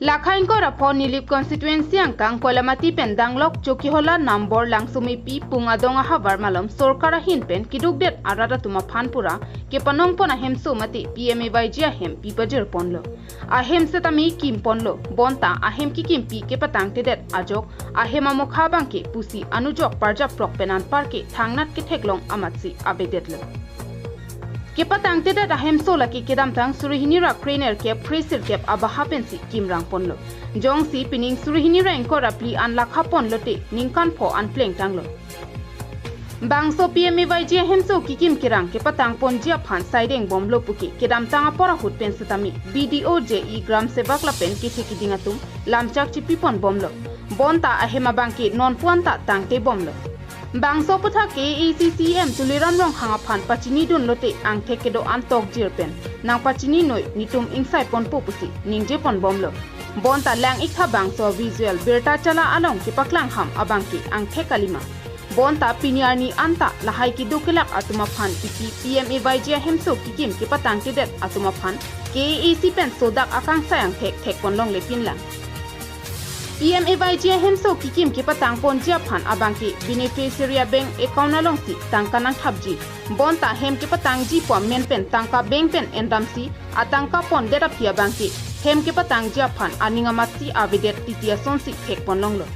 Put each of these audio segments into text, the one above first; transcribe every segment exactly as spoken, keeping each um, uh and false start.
Lakha ingkoi ra pho Nilip constituency angkang Koilamati pen danglok Chokihola Nambor Langsomepi Pung adong ahavar malom sorkar ahin pen keduk det arat atum aphan pura kepanong pon ahemso mate P M A Y G ahem pi pajir ponlo. Ahem setame kim ponlo, bonta ahem kekimpi kepatang tedet ajok ahem amokha abangke pusi anujok parjap prok pen anparke thangnat ketheklong amatsi avedetlo. Kepatang tedet ahemso lake kedamtang suri hini ra krenerkep kresirkep abaha pensi kimrang ponlo. Jongsi pining suri hini ra ingkoi ra phli an lakha ponlote ningkan pho an plengtanglo. Bangso P M A Y G ahemso kekim kerang kepatang ponji aphan saideng bomlo puke kedamtang apor ahut pen setame B D O, J E, Gram Sevak lapen kethe keding atum lamchak chipi pon bomlo. Bonta ahem abangke non puan ta tangte bomlo. Bangso aputhak K A A C C E M Tuliram Ronghang aphan pachini dunlote angthek kedo-an tokjir pen nangpachini noi, netum ingsai ponpo pusi ningje pon bomlo. Bonta lang-iktha bangso visual birta chala along kepaklang ham abangke angthek kalima. Bonta pini arni anta lahai keduk kelak atum aphan isi P M A Y G ahemso kekim kepatang tedet atum aphan K A A C pen sodak akangsai angthek thek ponlongle pinlang. P M A Y G ahemso kekim kepatang ponji aphan abangke beneficiary a-bank account alongsi tangka nangthapji. Bonta hem kepatangji pu amen pen tangka bank pen endamsi atangka pondet aphi abangke hem kepatangji aphan aning amatsi avedet titi asonsi thek ponlonglo.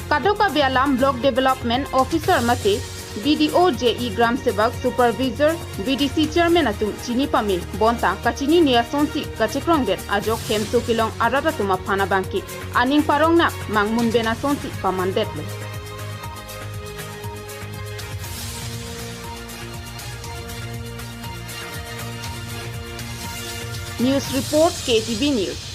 Kadokave alam Block Development Officer mate B D O, J E, Gram Sevak, Supervisor, V D C Chairman atum chini pame, bonta kachinine asonsi kachekrongdet ajok hemso kelong arat atum aphan abangke aning parongnak mangmun ben asonsi pamandetlo. News report, K T V News.